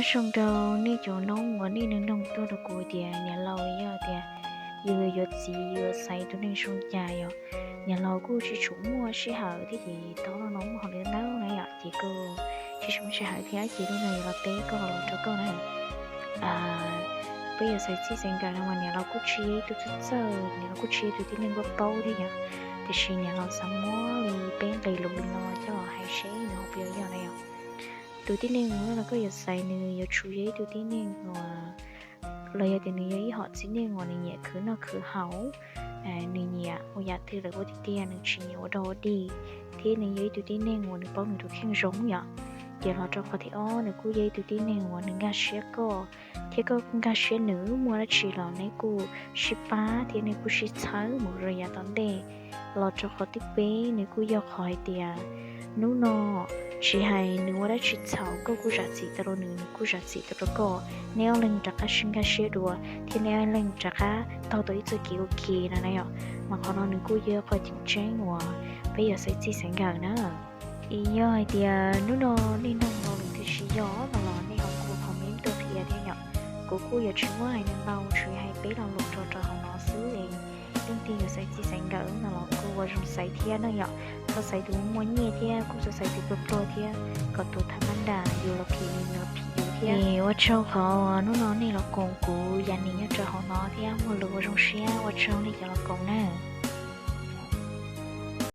Zoo rau nej cov noob uas nej nug nug tuaj rau kuv tias niam laus yog tias yus yuav txiv yuav xaiv tus neeg zoo cas yom. Niam laus kuj tsis tshua muaj sij hawm thiab ces tau no muaj hauj lwm ntau na yom, ces kuj tsis tshua muaj sij hawm thiab ces lub no yuav los teb koj los rau koj na. Peb yuav xaiv txij xaiv nkawm no mas niam laus kuj tsis yog ib tug txawj txawj, niam laus kuj tsis yog ib tug tib neeg paub paub thiab yom, tiam sis niam laus xav muab li peb nqe lus li no coj los hais seb nws ho puas yog na yom. Tus tib neeg uas koj yuav xaiv nws yuav tsum yog ib tug tib neeg uas, los yog tias nws yog ib hom txiv neej uas nws nyiam khwv noj khwv haus, nws nyiam ua yam twg lawm ua tiag tiag, nws tsis nyiam ua dog ua dig, thiab nws yog ib tug tib neeg uas nws paub nws tus kheej zoo yom. Ces los rau qhov thib ob, nws kuj yog ib tug tib neeg uas nws nkag siab koj, thiab koj kuj nkag siab nws, muaj dab tsi los neb kuj sib pab thiab neb kuj sib txhawb mus rau yav tom ntej. Los rau qhov thib peb, nws kuj yog qhov hais tias hnub no tsis hais nws ua dab tsi txhaum koj kuj zam txim tau rau nws, nws kuj zam txim tau rau koj, neb ob leeg rov qab sib nkag siab dua thiab neb ob leeg rov qab taug tau ib txoj kev ua ke no na yom. Mas qhov no nws kuj yog qhov tseem ceeb uas peb yuav xaiv txij xaiv nkawm na. Yog hais tias hnub no nej nug lo lus twg tsis yog no los nej ho kuj comment tuaj qhia thiab yom. Kuv kuj yuav tsis muab hais ntau, tsuas hais peb lo lus rau rau hauv no xwb es leej twg yuav xaiv txij xaiv nkawm no los kuj ua zoo xaiv thiab na yom. Txhob xaiv tus muaj nyiaj thiab kuj txhob xaiv tus pluag pluag thiab, kom tus tham ma nra yus los phim nws los phim yus thiab. Es ua tsaug qhov hnub no nej los koom kuv yam nim nyob rau hauv no thiab muaj lus ua zoo siab, ua tsaug nej cov los koom na.